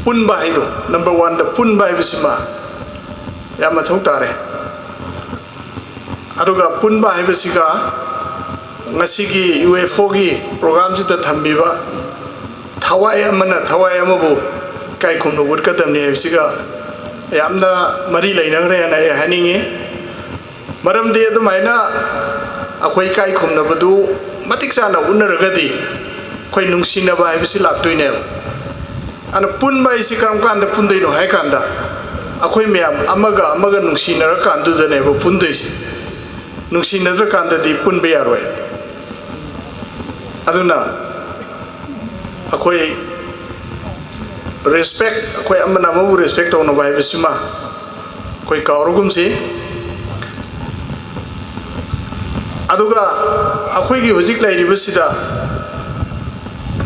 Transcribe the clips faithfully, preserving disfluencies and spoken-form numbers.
ꯄꯨꯟꯕ ꯍꯥꯏꯗꯣ, ꯅꯝꯕꯔ ꯋꯥꯟꯗ ꯄꯨꯟꯕ ꯍꯥꯏꯕꯁꯤꯃ ꯌꯥꯝ ꯃꯊꯧ ꯇꯥꯔꯦ꯫ ꯑꯗꯨꯒ ꯄꯨꯟꯕ ꯍꯥꯏꯕꯁꯤꯒ ꯉꯁꯤꯒꯤ ꯌꯨ ꯑꯦꯐ ꯑꯣꯒꯤ ꯄ꯭ꯔꯣꯒ꯭ꯔꯥꯝꯁꯤꯗ ꯊꯝꯕꯤꯕ ꯊꯋꯥꯏ ꯑꯃꯅ ꯊꯋꯥꯏ ꯑꯃꯕꯨ ꯏꯀꯥꯏ ꯈꯨꯝꯅ ꯎꯠꯀꯗꯕꯅꯤ ꯍꯥꯏꯕꯁꯤꯒ ꯌꯥꯝꯅ ꯃꯔꯤ ꯂꯩꯅꯈ꯭ꯔꯦ ꯍꯥꯏꯅ ꯑꯩ ꯍꯥꯏꯅꯤꯡꯉꯤ꯫ ꯃꯔꯝꯗꯤ ꯑꯗꯨꯃꯥꯏꯅ ꯑꯩꯈꯣꯏ ꯏꯀꯥꯏ ꯈꯨꯝꯅꯕꯗꯨ ꯃꯇꯤꯛ ꯆꯥꯅ ꯎꯠꯅꯔꯒꯗꯤ ꯑꯩꯈꯣꯏ ꯅꯨꯡꯁꯤꯅꯕ ꯍꯥꯏꯕꯁꯤ ꯂꯥꯛꯇꯣꯏꯅꯦꯕ꯫ ꯑꯗꯨꯅ ꯄꯨꯟꯕ ꯍꯥꯏꯁꯤ ꯀꯔꯝ ꯀꯥꯟꯗ ꯄꯨꯟꯗꯣꯏꯅꯣ ꯍꯥꯏ ꯀꯥꯟꯗ, ꯑꯩꯈꯣꯏ ꯃꯌꯥꯝ ꯑꯃꯒ ꯑꯃꯒ ꯅꯨꯡꯁꯤꯅꯔꯀꯥꯟꯗꯨꯗꯅꯦꯕ ꯄꯨꯟꯗꯣꯏꯁꯦ꯫ ꯅꯨꯡꯁꯤꯅꯗ꯭ꯔꯀꯥꯟꯗꯗꯤ ꯄꯨꯟꯕ ꯌꯥꯔꯣꯏ꯫ ꯑꯗꯨꯅ ꯑꯩꯈꯣꯏ ꯔꯦꯁꯄꯦꯛ, ꯑꯩꯈꯣꯏ ꯑꯃꯅ ꯑꯃꯕꯨ ꯔꯦꯁꯄꯦꯛ ꯇꯧꯅꯕ ꯍꯥꯏꯕꯁꯤꯃ ꯑꯩꯈꯣꯏ ꯀꯥꯎꯔꯒꯨꯝꯁꯤ꯫ ꯑꯗꯨꯒ ꯑꯩꯈꯣꯏꯒꯤ ꯍꯧꯖꯤꯛ ꯂꯩꯔꯤꯕꯁꯤꯗ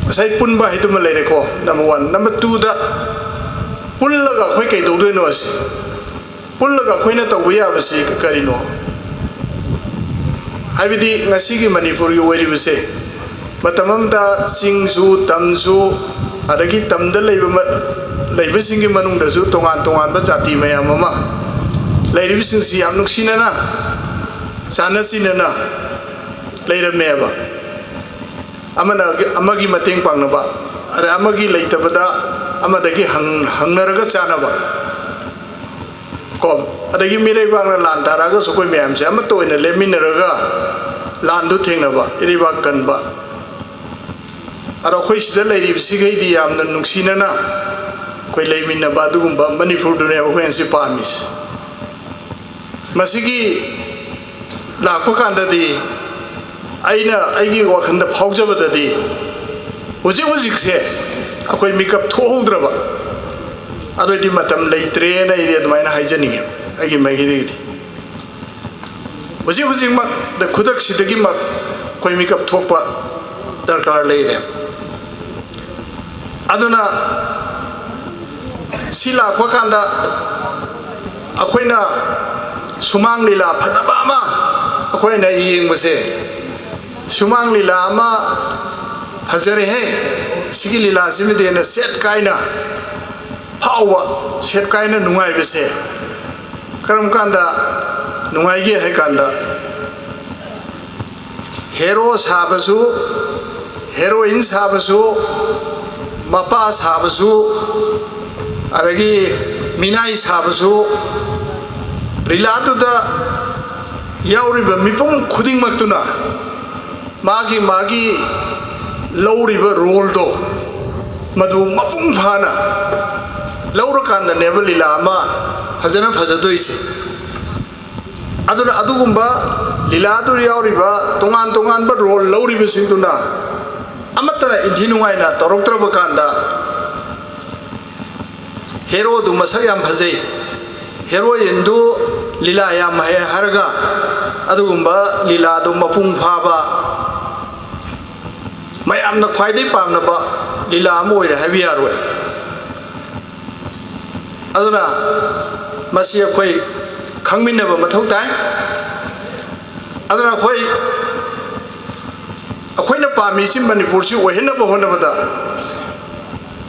ꯉꯁꯥꯏ ꯄꯨꯟꯕ ꯍꯥꯏꯗꯨꯃ ꯂꯩꯔꯦꯀꯣ, ꯅꯝꯕꯔ ꯋꯥꯟ꯫ ꯅꯝꯕꯔ ꯇꯨꯗ ꯄꯨꯜꯂꯒ ꯑꯩꯈꯣꯏ ꯀꯩꯗꯧꯗꯣꯏꯅꯣ ꯑꯁꯤ, ꯄꯨꯜꯂꯒ ꯑꯩꯈꯣꯏꯅ ꯇꯧꯕ ꯌꯥꯕꯁꯤ ꯀꯔꯤꯅꯣ? ꯍꯥꯏꯕꯗꯤ ꯉꯁꯤꯒꯤ ꯃꯅꯤꯄꯨꯔꯒꯤ ꯑꯣꯏꯔꯤꯕꯁꯦ, ꯃꯇꯝ ꯑꯃꯗ ꯆꯤꯡꯁꯨ, ꯇꯝꯁꯨ, ꯑꯗꯒꯤ ꯇꯝꯗ ꯂꯩꯕ ꯃ-, ꯂꯩꯕꯁꯤꯡꯒꯤ ꯃꯅꯨꯡꯗꯁꯨ ꯇꯣꯉꯥꯟ ꯇꯣꯉꯥꯟꯕ ꯖꯥꯇꯤ ꯃꯌꯥꯝ ꯑꯃ ꯂꯩꯔꯤꯕꯁꯤꯡꯁꯤ ꯌꯥꯝ ꯅꯨꯡꯁꯤꯅꯅ, ꯆꯥꯟꯅ ꯆꯤꯟꯅꯅ ꯂꯩꯔꯝꯃꯦꯕ꯫ ꯑꯃꯅ ꯑꯃꯒꯤ ꯃꯇꯦꯡ ꯄꯥꯡꯅꯕ, ꯑꯗ ꯑꯃꯒꯤ ꯂꯩꯇꯕꯗ ꯑꯃꯗꯒꯤ ꯍꯪ-, ꯍꯪꯅꯔꯒ ꯆꯥꯅꯕ꯫ ꯀꯣ, ꯑꯗꯒꯤ ꯃꯤꯔꯩꯕꯥꯛꯅ ꯂꯥꯟ ꯇꯥꯔꯛꯑꯒꯁꯨ ꯑꯩꯈꯣꯏ ꯃꯌꯥꯝꯁꯦ ꯑꯃꯠꯇ ꯑꯣꯏꯅ ꯂꯦꯞꯃꯤꯟꯅꯔꯒ ꯂꯥꯟꯗꯨ ꯊꯦꯡꯅꯕ, ꯏꯔꯩꯕꯥꯛ ꯀꯟꯕ꯫ ꯑꯗꯣ ꯑꯩꯈꯣꯏ ꯁꯤꯗ ꯂꯩꯔꯤꯕꯁꯤꯈꯩꯗꯤ ꯌꯥꯝꯅ ꯅꯨꯡꯁꯤꯅꯅ ꯑꯩꯈꯣꯏ ꯂꯩꯃꯤꯟꯅꯕ ꯑꯗꯨꯒꯨꯝꯕ ꯃꯅꯤꯄꯨꯔꯗꯨꯅꯦꯕ ꯑꯩꯈꯣꯏꯅ ꯁꯤ ꯄꯥꯝꯃꯤꯁꯦ꯫ ꯃꯁꯤꯒꯤ ꯂꯥꯛꯄ ꯀꯥꯟꯗꯗꯤ ꯑꯩꯅ ꯑꯩꯒꯤ ꯋꯥꯈꯜꯗ ꯐꯥꯎꯖꯕꯗꯗꯤ ꯍꯧꯖꯤꯛ ꯍꯧꯖꯤꯛꯁꯦ ꯑꯩꯈꯣꯏ ꯃꯤꯀꯞ ꯊꯣꯛꯍꯧꯗ꯭ꯔꯕ, ꯑꯗꯨꯑꯣꯏꯗꯤ ꯃꯇꯝ ꯂꯩꯇ꯭ꯔꯦꯅ ꯑꯩꯗꯤ ꯑꯗꯨꯃꯥꯏꯅ ꯍꯥꯏꯖꯅꯤꯡꯉꯤ꯫ ꯑꯩꯒꯤ ꯃꯥꯏꯀꯩꯗꯒꯤꯗꯤ ꯍꯧꯖꯤꯛ ꯍꯧꯖꯤꯛꯃꯛ, ꯈꯨꯗꯛꯁꯤꯗꯒꯤꯃꯛ ꯑꯩꯈꯣꯏ ꯃꯤꯀꯞ ꯊꯣꯛꯄ ꯗꯔꯀꯥꯔ ꯂꯩꯔꯦ꯫ ꯑꯗꯨꯅ ꯁꯤ ꯂꯥꯛꯄ ꯀꯥꯟꯗ ꯑꯩꯈꯣꯏꯅ ꯁꯨꯃꯥꯡ ꯂꯤꯂꯥ ꯐꯖꯕ ꯑꯃ ꯑꯩꯈꯣꯏꯅ ꯌꯦꯡꯕꯁꯦ, ꯁꯨꯃꯥꯡ ꯂꯤꯂꯥ ꯑꯃ ꯐꯖꯔꯦꯍꯦ, ꯁꯤꯒꯤ ꯂꯤꯂꯥꯁꯤꯃꯗꯤ ꯍꯦꯟꯅ ꯁꯦꯠ ꯀꯥꯏꯅ ꯐꯥꯎꯕ ꯁꯦꯠ ꯀꯥꯏꯅ ꯅꯨꯡꯉꯥꯏꯕꯁꯦ ꯀꯔꯝ ꯀꯥꯟꯗ ꯅꯨꯡꯉꯥꯏꯒꯦ ꯍꯥꯏ ꯀꯥꯟꯗ, ꯍꯦꯔꯣ ꯁꯥꯕꯁꯨ, ꯍꯦꯔꯣꯏꯟ ꯁꯥꯕꯁꯨ, ꯃꯄꯥ ꯁꯥꯕꯁꯨ, ꯑꯗꯒꯤ ꯃꯤꯅꯥꯏ ꯁꯥꯕꯁꯨ, ꯂꯤꯂꯥꯗꯨꯗ ꯌꯥꯎꯔꯤꯕ ꯃꯤꯄꯨꯝ ꯈꯨꯗꯤꯡꯃꯛꯇꯨꯅ ꯃꯥꯒꯤ ꯃꯥꯒꯤ ꯂꯧꯔꯤꯕ ꯔꯣꯜꯗꯣ ꯃꯗꯨ ꯃꯄꯨꯡ ꯐꯥꯅ ꯂꯧꯔꯀꯥꯟꯗꯅꯦꯕ ꯂꯤꯂꯥ ꯑꯃ ꯐꯖꯅ ꯐꯖꯗꯣꯏꯁꯦ꯫ ꯑꯗꯨꯅ ꯑꯗꯨꯒꯨꯝꯕ ꯂꯤꯂꯥꯗꯨ ꯌꯥꯎꯔꯤꯕ ꯇꯣꯉꯥꯟ ꯇꯣꯉꯥꯟꯕ ꯔꯣꯜ ꯂꯧꯔꯤꯕꯁꯤꯡꯗꯨꯅ ꯑꯃꯠꯇꯅ ꯏꯟꯊꯤ ꯅꯨꯡꯉꯥꯏꯅ ꯇꯧꯔꯛꯇ꯭ꯔꯕ ꯀꯥꯟꯗ, ꯍꯦꯔꯣꯗꯨ ꯃꯁꯛ ꯌꯥꯝ ꯐꯖꯩ, ꯍꯦꯔꯣꯏꯟꯗꯨ ꯂꯤꯂꯥ ꯌꯥꯝ ꯍꯩ ꯍꯥꯏꯔꯒ ꯑꯗꯨꯒꯨꯝꯕ ꯂꯤꯂꯥꯗꯨ ꯃꯄꯨꯡ ꯐꯥꯕ, ꯃꯌꯥꯝꯅ ꯈ꯭ꯋꯥꯏꯗꯒꯤ ꯄꯥꯝꯅꯕ ꯂꯤꯂꯥ ꯑꯃ ꯑꯣꯏꯔꯦ ꯍꯥꯏꯕ ꯌꯥꯔꯣꯏ꯫ ꯑꯗꯨꯅ ꯃꯁꯤ ꯑꯩꯈꯣꯏ ꯈꯪꯃꯤꯟꯅꯕ ꯃꯊꯧ ꯇꯥꯏ꯫ ꯑꯗꯨꯅ ꯑꯩꯈꯣꯏ, ꯑꯩꯈꯣꯏꯅ ꯄꯥꯝꯃꯤꯁꯤ ꯃꯅꯤꯄꯨꯔꯁꯤ ꯑꯣꯏꯍꯟꯅꯕ ꯍꯣꯠꯅꯕꯗ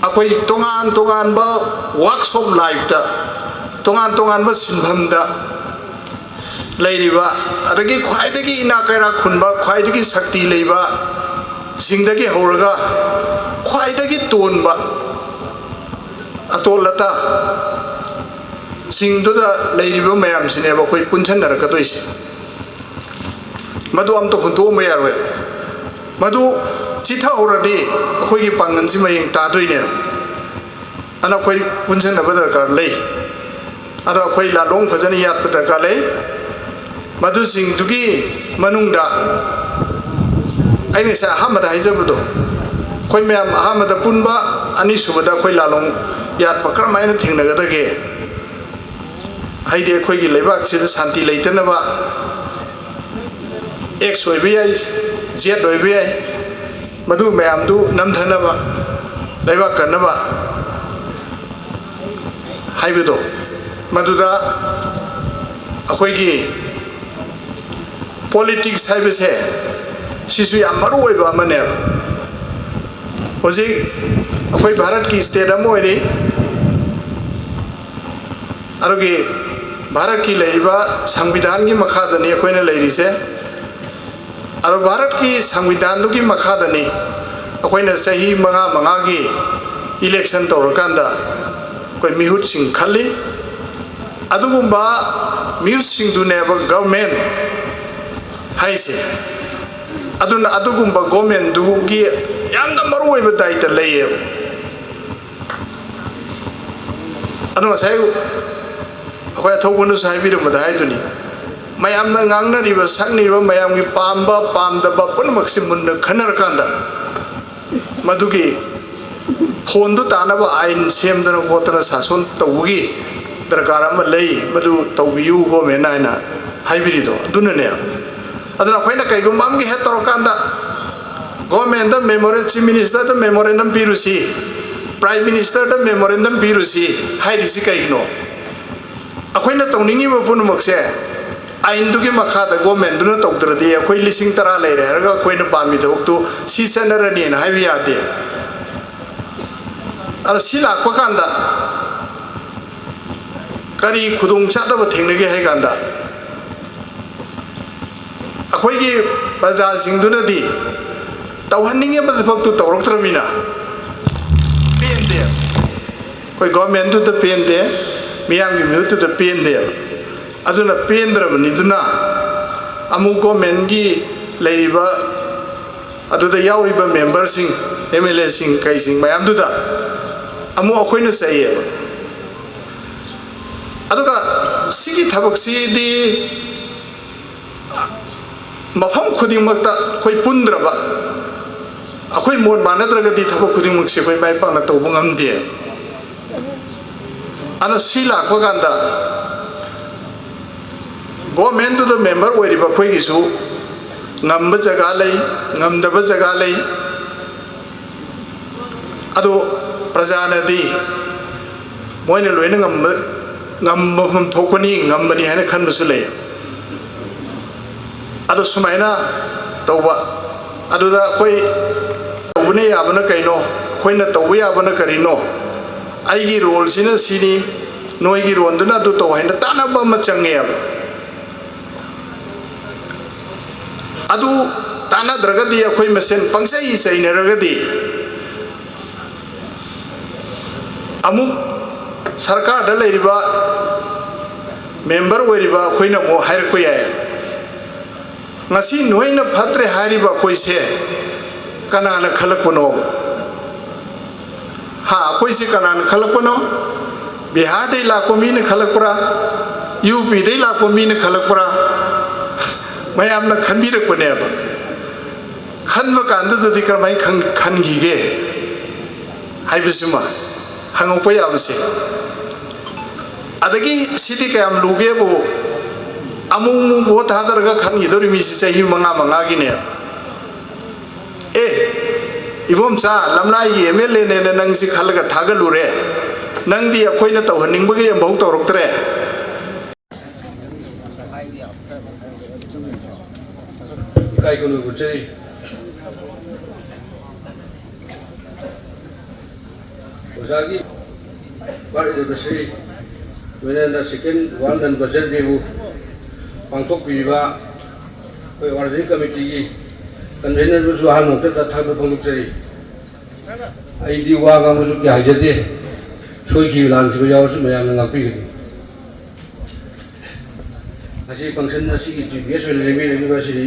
ꯑꯩꯈꯣꯏ ꯇꯣꯉꯥꯟ ꯇꯣꯉꯥꯟꯕ ꯋꯥꯛꯁꯣꯞ ꯂꯥꯏꯐꯇ, ꯇꯣꯉꯥꯟ ꯇꯣꯉꯥꯟꯕ ꯁꯤꯟꯐꯝꯗ ꯂꯩꯔꯤꯕ, ꯑꯗꯒꯤ ꯈ꯭ꯋꯥꯏꯗꯒꯤ ꯏꯅꯥꯛ ꯀꯩꯔꯥꯛ ꯈꯨꯟꯕ, ꯈ꯭ꯋꯥꯏꯗꯒꯤ ꯁꯛꯇꯤ ꯂꯩꯕ ꯁꯤꯡꯗꯒꯤ ꯍꯧꯔꯒ ꯈ꯭ꯋꯥꯏꯗꯒꯤ ꯇꯣꯟꯕ ꯑꯇꯣꯜ ꯑꯇꯥ ꯁꯤꯡꯗꯨꯗ ꯂꯩꯔꯤꯕ ꯃꯌꯥꯝꯁꯤꯅꯦꯕ ꯑꯩꯈꯣꯏ ꯄꯨꯟꯁꯟꯅꯔꯛꯀꯗꯣꯏꯁꯦ꯫ ꯃꯗꯨ ꯑꯝꯇ ꯍꯨꯟꯗꯣꯛꯑꯝꯕ ꯌꯥꯔꯣꯏ꯫ ꯃꯗꯨ ꯆꯤꯊꯍꯧꯔꯗꯤ ꯑꯩꯈꯣꯏꯒꯤ ꯄꯥꯡꯒꯜꯁꯤ ꯃꯌꯦꯡ ꯇꯥꯗꯣꯏꯅꯦꯕ꯫ ꯑꯗꯨꯅ ꯑꯩꯈꯣꯏ ꯄꯨꯟꯁꯟꯅꯕ ꯗꯔꯀꯥꯔ ꯂꯩ꯫ ꯑꯗꯣ ꯑꯩꯈꯣꯏ ꯂꯥꯂꯣꯡ ꯐꯖꯅ ꯌꯥꯠꯄ ꯗꯔꯀꯥꯔ ꯂꯩ꯫ ꯃꯗꯨꯁꯤꯡꯗꯨꯒꯤ ꯃꯅꯨꯡꯗ ꯑꯩꯅ ꯉꯁꯥꯏ ꯑꯍꯥꯟꯕꯗ ꯍꯥꯏꯖꯕꯗꯣ, ꯑꯩꯈꯣꯏ ꯃꯌꯥꯝ ꯑꯍꯥꯟꯕꯗ ꯄꯨꯟꯕ, ꯑꯅꯤꯁꯨꯕꯗ ꯑꯩꯈꯣꯏ ꯂꯥꯂꯣꯡ ꯌꯥꯠꯄ ꯀꯔꯝꯍꯥꯏꯅ ꯊꯦꯡꯅꯒꯗꯒꯦ? ꯍꯥꯏꯗꯤ ꯑꯩꯈꯣꯏꯒꯤ ꯂꯩꯕꯥꯛꯁꯤꯗ ꯁꯥꯟꯇꯤ ꯂꯩꯇꯅꯕ, ꯑꯦꯛꯁ ꯑꯣꯏꯕ ꯌꯥꯏ, ꯖꯦꯠ ꯑꯣꯏꯕ ꯌꯥꯏ, ꯃꯗꯨ ꯃꯌꯥꯝꯗꯨ ꯅꯝꯊꯅꯕ, ꯂꯩꯕꯥꯛ ꯀꯟꯅꯕ ꯍꯥꯏꯕꯗꯣ, ꯃꯗꯨꯗ ꯑꯩꯈꯣꯏꯒꯤ ꯄꯣꯂꯤꯇꯤꯛꯁ ꯍꯥꯏꯕꯁꯦ ꯁꯤꯁꯨ ꯌꯥꯝ ꯃꯔꯨ ꯑꯣꯏꯕ ꯑꯃꯅꯦꯕ꯫ ꯍꯧꯖꯤꯛ ꯑꯩꯈꯣꯏ ꯚꯥꯔꯠꯀꯤ ꯁ꯭ꯇꯦꯠ ꯑꯃ ꯑꯣꯏꯔꯤ, ꯑꯗꯨꯒꯤ ꯚꯥꯔꯠꯀꯤ ꯂꯩꯔꯤꯕ ꯁꯪꯕꯤꯙꯥꯟꯒꯤ ꯃꯈꯥꯗꯅꯤ ꯑꯩꯈꯣꯏꯅ ꯂꯩꯔꯤꯁꯦ꯫ ꯑꯗꯣ ꯚꯥꯔꯠꯀꯤ ꯁꯪꯕꯤꯙꯥꯟꯗꯨꯒꯤ ꯃꯈꯥꯗꯅꯤ ꯑꯩꯈꯣꯏꯅ ꯆꯍꯤ ꯃꯉꯥ ꯃꯉꯥꯒꯤ election ꯇꯧꯔꯀꯥꯟꯗ ꯑꯩꯈꯣꯏ ꯃꯤꯍꯨꯠꯁꯤꯡ ꯈꯜꯂꯤ꯫ ꯑꯗꯨꯒꯨꯝꯕ ꯃꯤꯍꯨꯠꯁꯤꯡꯗꯨꯅꯦꯕ government ꯍꯥꯏꯁꯦ꯫ ꯑꯗꯨꯅ ꯑꯗꯨꯒꯨꯝꯕ governmentꯗꯨꯒꯤ ꯌꯥꯝꯅ ꯃꯔꯨꯑꯣꯏꯕ ꯗꯥꯏꯇ ꯂꯩꯌꯦꯕ꯫ ꯑꯗꯣ ꯉꯁꯥꯏ ꯑꯩꯈꯣꯏ ꯑꯊꯧꯕꯅꯁꯨ ꯍꯥꯏꯕꯤꯔꯝꯕꯗ ꯍꯥꯏꯗꯨꯅꯤ, ꯃꯌꯥꯝꯅ ꯉꯥꯡꯅꯔꯤꯕ, ꯁꯛꯅꯔꯤꯕ, ꯃꯌꯥꯝꯒꯤ ꯄꯥꯝꯕ ꯄꯥꯝꯗꯕ ꯄꯨꯝꯅꯃꯛꯁꯤ ꯃꯨꯟꯅ ꯈꯟꯅꯔꯀꯥꯟꯗ, ꯃꯗꯨꯒꯤ ꯐꯣꯟꯗꯨ ꯇꯥꯅꯕ ꯑꯥꯏꯟ ꯁꯦꯝꯗꯅ ꯈꯣꯠꯇꯅ ꯁꯥꯁꯣꯟ ꯇꯧꯕꯒꯤ ꯗꯔꯀꯥꯔ ꯑꯃ ꯂꯩ, ꯃꯗꯨ ꯇꯧꯕꯤꯌꯨ government ꯍꯥꯏꯅ ꯍꯥꯏꯕꯤꯔꯤꯗꯣ ꯑꯗꯨꯅꯅꯦ꯫ ꯑꯗꯨꯅ ꯑꯩꯈꯣꯏꯅ ꯀꯩꯒꯨꯝꯕ ꯑꯃꯒꯤ ꯍꯦꯛ ꯇꯧꯔꯀꯥꯟꯗ governmentꯗ memorandum, chief ministerꯗ memorandum ꯄꯤꯔꯨꯁꯤ, prime ministerꯗ memorandum ꯄꯤꯔꯨꯁꯤ ꯍꯥꯏꯔꯤꯁꯤ ꯀꯩꯒꯤꯅꯣ? ꯑꯩꯈꯣꯏꯅ ꯇꯧꯅꯤꯡꯉꯤꯕ ꯄꯨꯝꯅꯃꯛꯁꯦ ꯑꯥꯏꯟꯗꯨꯒꯤ ꯃꯈꯥꯗ governmentꯗꯨꯅ ꯇꯧꯗ꯭ꯔꯗꯤ, ꯑꯩꯈꯣꯏ ꯂꯤꯁꯤꯡ ꯇꯔꯥ ꯂꯩꯔꯦ ꯍꯥꯏꯔꯒ ꯑꯩꯈꯣꯏꯅ ꯄꯥꯝꯃꯤ ꯊꯕꯛꯇꯨ ꯁꯤ ꯆꯠꯅꯔꯅꯤꯅ ꯍꯥꯏꯕ ꯌꯥꯗꯦ꯫ ꯑꯗꯣ ꯁꯤ ꯂꯥꯛꯄ ꯀꯥꯟꯗ ꯀꯔꯤ ꯈꯨꯗꯣꯡ ꯆꯥꯗꯕ ꯊꯦꯡꯅꯒꯦ ꯍꯥꯏ ꯀꯥꯟꯗ, ꯑꯩꯈꯣꯏꯒꯤ ꯄ꯭ꯔꯖꯥꯁꯤꯡꯗꯨꯅꯗꯤ ꯇꯧꯍꯟꯅꯤꯡꯉꯤꯕ ꯊꯕꯛꯇꯨ ꯇꯧꯔꯛꯇ꯭ꯔꯕꯅꯤꯅ ꯄꯦꯟꯗꯦ꯫ ꯑꯩꯈꯣꯏ governmentꯗꯨꯗ ꯄꯦꯟꯗꯦ, ꯃꯤꯌꯥꯝꯒꯤ ꯃꯤꯍꯨꯠꯇꯨꯗ ꯄꯦꯟꯗꯦꯕ꯫ ꯑꯗꯨꯅ ꯄꯦꯟꯗ꯭ꯔꯕꯅꯤꯗꯨꯅ ꯑꯃꯨꯛ governmentꯀꯤ ꯂꯩꯔꯤꯕ, ꯑꯗꯨꯗ ꯌꯥꯎꯔꯤꯕ memberꯁꯤꯡ, MLAꯁꯤꯡ, ꯀꯩꯁꯤꯡ ꯃꯌꯥꯝꯗꯨꯗ ꯑꯃꯨꯛ ꯑꯩꯈꯣꯏꯅ ꯆꯩꯌꯦꯕ꯫ ꯑꯗꯨꯒ ꯁꯤꯒꯤ ꯊꯕꯛꯁꯤꯗꯤ ꯃꯐꯝ ꯈꯨꯗꯤꯡꯃꯛꯇ ꯑꯩꯈꯣꯏ ꯄꯨꯟꯗ꯭ꯔꯕ, ꯑꯩꯈꯣꯏ ꯃꯣꯠ ꯃꯥꯟꯅꯗ꯭ꯔꯒꯗꯤ ꯊꯕꯛ ꯈꯨꯗꯤꯡꯃꯛꯁꯦ ꯑꯩꯈꯣꯏ ꯃꯥꯏ ꯄꯥꯛꯅ ꯇꯧꯕ ꯉꯝꯗꯦ꯫ ꯑꯗꯨꯅ ꯁꯤ ꯂꯥꯛꯄ ꯀꯥꯟꯗ governmentꯗꯨꯗ member ꯑꯣꯏꯔꯤꯕ ꯑꯩꯈꯣꯏꯒꯤꯁꯨ ꯉꯝꯕ ꯖꯒꯥ ꯂꯩ, ꯉꯝꯗꯕ ꯖꯒꯥ ꯂꯩ꯫ ꯑꯗꯣ ꯄ꯭ꯔꯖꯥꯅꯗꯤ ꯃꯣꯏꯅ ꯂꯣꯏꯅ ꯉꯝꯕ, ꯉꯝꯕ ꯊꯣꯛꯄꯅꯤ, ꯉꯝꯕꯅꯤ ꯍꯥꯏꯅ ꯈꯟꯕꯁꯨ ꯂꯩ꯫ ꯑꯗꯣ ꯁꯨꯃꯥꯏꯅ ꯇꯧꯕ, ꯑꯗꯨꯗ ꯑꯩꯈꯣꯏ ꯇꯧꯕꯅ ꯌꯥꯕꯅ ꯀꯩꯅꯣ, ꯑꯩꯈꯣꯏꯅ ꯇꯧꯕ ꯌꯥꯕꯅ ꯀꯔꯤꯅꯣ, ꯑꯩꯒꯤ roleꯁꯤꯅ ꯁꯤꯅꯤ, ꯅꯣꯏꯒꯤ ꯔꯣꯟꯗꯨꯅ ꯑꯗꯨ ꯇꯧ ꯍꯥꯏꯅ ꯇꯥꯟꯅꯕ ꯑꯃ ꯆꯪꯉꯦꯕ꯫ ꯑꯗꯨ ꯇꯥꯟꯅꯗ꯭ꯔꯒꯗꯤ, ꯑꯩꯈꯣꯏ ꯃꯁꯦꯟ ꯄꯪꯆꯩ ꯆꯩꯅꯔꯒꯗꯤ, ꯑꯃꯨꯛ ꯁꯔꯀꯥꯔꯗ ꯂꯩꯔꯤꯕ ꯃꯦꯝꯕꯔ ꯑꯣꯏꯔꯤꯕ ꯑꯩꯈꯣꯏꯅ ꯑꯃꯨꯛ ꯍꯥꯏꯔꯛꯄ ꯌꯥꯏ, "ꯉꯁꯤ ꯅꯣꯏꯅ ꯐꯠꯇ꯭ꯔꯦ ꯍꯥꯏꯔꯤꯕ ꯑꯩꯈꯣꯏꯁꯦ ꯀꯅꯥꯅ ꯈꯜꯂꯛꯄꯅꯣ? ꯍꯥ, ꯑꯩꯈꯣꯏꯁꯦ ꯀꯅꯥꯅ ꯈꯜꯂꯛꯄꯅꯣ? ꯕꯤꯍꯥꯔꯗꯩ ꯂꯥꯛꯄ ꯃꯤꯅ ꯈꯜꯂꯛꯄ꯭ꯔꯥ? ꯌꯨ ꯄꯤꯗꯩ ꯂꯥꯛꯄ ꯃꯤꯅ ꯈꯜꯂꯛꯄ꯭ꯔꯥ?" ꯃꯌꯥꯝꯅ ꯈꯟꯕꯤꯔꯛꯄꯅꯦꯕ꯫ ꯈꯟꯕ ꯀꯥꯟꯗꯨꯗꯗꯤ ꯀꯔꯝꯍꯥꯏꯅ ꯈꯟ-, ꯈꯟꯈꯤꯒꯦ ꯍꯥꯏꯕꯁꯤꯃ ꯍꯪꯉꯛꯄ ꯌꯥꯕꯁꯦ꯫ ꯑꯗꯒꯤ ꯁꯤꯗꯤ ꯀꯌꯥꯝ ꯂꯨꯒꯦꯕꯨ, ꯑꯃꯨꯛ ꯑꯃꯨꯛ ꯚꯣꯠ ꯊꯥꯗꯔꯒ ꯈꯟꯈꯤꯗꯧꯔꯤ ꯃꯤꯁꯤ ꯆꯍꯤ ꯃꯉꯥ ꯃꯉꯥꯒꯤꯅꯦ꯫ ꯑꯦ, ꯏꯕꯣꯝꯆꯥ, ꯂꯝꯂꯥꯏꯒꯤ ꯑꯦꯝ ꯑꯦꯜ ꯑꯦꯅꯦꯅ ꯅꯪꯁꯤ ꯈꯜꯂꯒ ꯊꯥꯒꯠꯂꯨꯔꯦ, ꯅꯪꯗꯤ ꯑꯩꯈꯣꯏꯅ ꯇꯧꯍꯟꯅꯤꯡꯕꯒꯤ ꯑꯃꯐꯥꯎ ꯇꯧꯔꯛꯇ꯭ꯔꯦ꯫ ꯏꯀꯥꯏ ꯈꯨꯝꯅꯕ ꯎꯠꯆꯔꯤ꯫ ꯑꯣꯖꯥꯒꯤ ꯕꯥꯔꯊ ꯑꯦꯅꯤꯚꯔꯁꯔꯤ, ꯂꯣꯏꯅꯅ ꯁꯦꯀꯦꯟ ꯋꯥꯔꯜ ꯅꯟ ꯕꯖꯔ ꯗꯦꯕꯨ ꯄꯥꯡꯊꯣꯛꯄꯤꯔꯤꯕ ꯑꯩꯈꯣꯏ ꯑꯣꯔꯒꯅꯥꯏꯖꯤꯡ ꯀꯃꯤꯇꯤꯒꯤ ꯀꯟꯚꯦꯅꯔꯕꯨꯁꯨ ꯑꯍꯥꯟꯕ ꯃꯛꯇꯗ ꯊꯥꯒꯠꯄ ꯐꯣꯡꯗꯣꯛꯆꯔꯤ꯫ ꯑꯩꯗꯤ ꯋꯥ ꯉꯥꯡꯕꯁꯨ ꯀꯌꯥ ꯍꯩꯖꯗꯦ, ꯁꯣꯏꯈꯤꯕ ꯂꯥꯟꯈꯤꯕ ꯌꯥꯎꯔꯁꯨ ꯃꯌꯥꯝꯅ ꯉꯥꯛꯄꯤꯒꯅꯤ꯫ ꯉꯁꯤ ꯐꯪꯁꯟ ꯑꯁꯤꯒꯤ ꯆꯤꯐ ꯒꯦꯁ ꯑꯣꯏꯅ ꯂꯦꯡꯕꯤꯔꯛꯂꯤꯕ Shri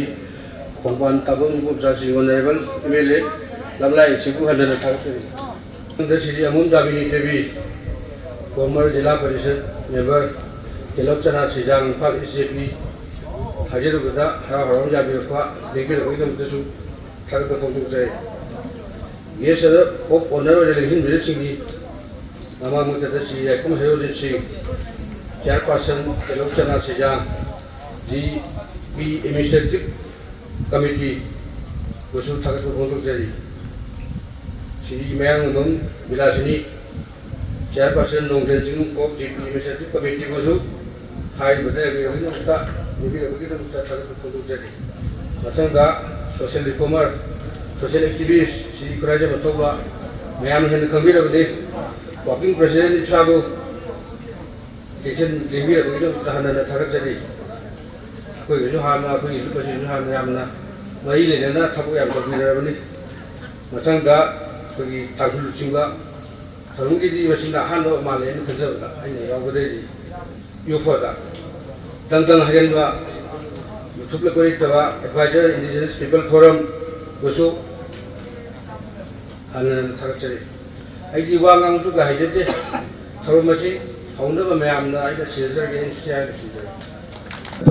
Khongbantabam Ibomcha Shri honourable M L A ꯂꯝꯂꯥꯏ ꯑꯁꯤꯕꯨ ꯍꯟꯅ ꯍꯟꯅ ꯊꯥꯒꯠꯆꯔꯤ꯫ ꯃꯊꯪꯗ ꯁ꯭ꯔꯤ ꯑꯃꯨꯝ ꯗꯥꯃꯤꯅꯤ ꯗꯦꯕꯤ, ꯐꯣꯔꯃꯔ ꯖꯤꯂꯥ ꯄꯔꯤꯁꯠ ꯃꯦꯝꯕꯔ, ꯇꯦꯂꯞ ꯆꯅꯥ ꯁꯤꯖꯥꯡ, ꯏꯝꯐꯥꯜ ꯏꯁ ꯖꯦ ꯄꯤ ꯍꯥꯏꯖꯔꯨꯕꯗ ꯍꯔꯥꯎ ꯍꯔꯥꯎꯅ ꯌꯥꯕꯤꯔꯛꯄ, ꯂꯦꯡꯕꯤꯔꯛꯄꯒꯤꯗꯃꯛꯇꯁꯨ ꯊꯥꯒꯠꯄ ꯐꯣꯡꯗꯣꯛꯆꯔꯤ꯫ ꯒꯦꯁ ꯑꯣꯐ ꯑꯣꯅꯔ ꯑꯣꯏꯅ ꯂꯦꯡꯁꯤꯟꯕꯤꯔꯤꯕꯁꯤꯡꯒꯤ ꯃꯃꯥꯡꯃꯛꯇꯗ ꯁ꯭ꯔꯤ ꯌꯥꯏꯈꯨꯝ ꯍꯦꯔꯣꯖꯤꯠ ꯁꯤꯡ, ꯆꯤꯌꯥꯔꯄꯥꯔꯁꯟ ꯇꯦꯂꯧ ꯆꯅꯥ ꯁꯤꯖꯥꯡ, ꯖꯤ ꯄꯤ ꯑꯦꯗꯃꯤꯅꯤꯁꯇ꯭ꯔꯦꯇꯤꯚ ꯀꯃꯤꯇꯤꯕꯨꯁꯨ ꯊꯥꯒꯠꯄ ꯐꯣꯡꯗꯣꯛꯆꯔꯤ꯫ ꯁ꯭ꯔꯤ ꯃꯌꯥꯡꯂꯝꯕꯝ ꯕꯤꯂꯥꯁꯤꯅꯤ, ꯆꯤꯌꯥꯔꯄꯥꯔꯁꯟ ꯅꯣꯡꯊꯦꯟ ꯆꯤꯡ ꯀꯣꯛ ꯖꯤ ꯄꯤ ꯑꯦꯗꯃꯤꯅꯤꯁꯇ꯭ꯔꯦꯇꯤꯚ ꯀꯃꯤꯇꯤꯕꯨꯁꯨ ꯍꯥꯏꯔꯤꯕ ꯂꯩꯔꯝꯃꯤꯕꯒꯤꯗꯃꯛꯇ, ꯂꯦꯡꯕꯤꯔꯛꯄꯒꯤꯗꯃꯛꯇ ꯊꯥꯒꯠꯄ ꯐꯣꯡꯗꯣꯛꯆꯔꯤ꯫ ꯃꯊꯪꯗ ꯁꯣꯁꯤꯌꯦꯜ ꯔꯤꯐꯣꯔꯃꯔ, ꯁꯣꯁꯤꯌꯦꯜ ꯑꯦꯛꯇꯤꯚꯤꯁ ꯁ꯭ꯔꯤ ꯈꯨꯔꯥꯏꯖꯝ ꯑꯊꯧꯕ, ꯃꯌꯥꯝꯅ ꯍꯦꯟꯅ ꯈꯪꯕꯤꯔꯕꯗꯤ ꯋꯥꯔꯀꯤꯡ ꯄ꯭ꯔꯦꯁꯤꯗꯦꯟꯠ ꯏꯁꯥꯕꯨ ꯑꯦꯛꯁꯟ ꯂꯦꯡꯕꯤꯔꯛꯄꯒꯤꯗꯃꯛꯇ ꯍꯟꯅ ꯍꯟꯅ ꯊꯥꯒꯠꯆꯔꯤ꯫ ꯑꯩꯈꯣꯏꯒꯁꯨ ꯍꯥꯟꯅ, ꯑꯩꯈꯣꯏꯒꯤ ꯂꯨꯞ ꯑꯁꯤꯁꯨ ꯍꯥꯟꯅ ꯌꯥꯝꯅ ꯃꯔꯤ ꯂꯩꯅꯅ ꯊꯕꯛ ꯌꯥꯝ ꯇꯧꯕꯤꯔꯕꯅꯤ꯫ ꯃꯊꯪꯗ ꯑꯩꯈꯣꯏꯒꯤ ꯇꯥꯡꯈꯨꯜ ꯂꯨꯆꯤꯡꯕ ꯊꯧꯔꯝꯒꯤꯗꯤ ꯃꯁꯤꯅ ꯑꯍꯥꯟꯕ ꯃꯥꯜꯂꯦ ꯍꯥꯏꯅ ꯈꯟꯖꯕꯗ ꯑꯩꯅ ꯌꯥꯎꯒꯗꯣꯏꯔꯤ꯫ ꯌꯨ ꯐꯣꯔꯗ ꯗꯪ ꯗꯪ ꯍꯩꯍꯟꯕ, ꯃꯤꯊꯨꯞ ꯂꯩꯀꯣꯏ ꯂꯩꯇꯕ ꯑꯦꯗꯚꯥꯏꯖꯔ ꯏꯟꯗꯤꯖꯤꯅꯁ ꯄꯤꯄꯜ ꯐꯣꯔꯝꯕꯨꯁꯨ ꯍꯟꯅ ꯍꯟꯅ ꯊꯥꯒꯠꯆꯔꯤ꯫ ꯑꯩꯗꯤ ꯋꯥ ꯉꯥꯡꯕꯁꯨ ꯀꯌꯥ ꯍꯩꯖꯗꯦ꯫ ꯊꯧꯔꯝ ꯑꯁꯤ ꯍꯧꯅꯕ ꯃꯌꯥꯝꯅ ꯑꯩꯅ ꯁꯤꯟꯖꯔꯒꯦ ꯍꯥꯏꯅ ꯁꯤ ꯍꯥꯏꯕꯁꯤꯅꯤ꯫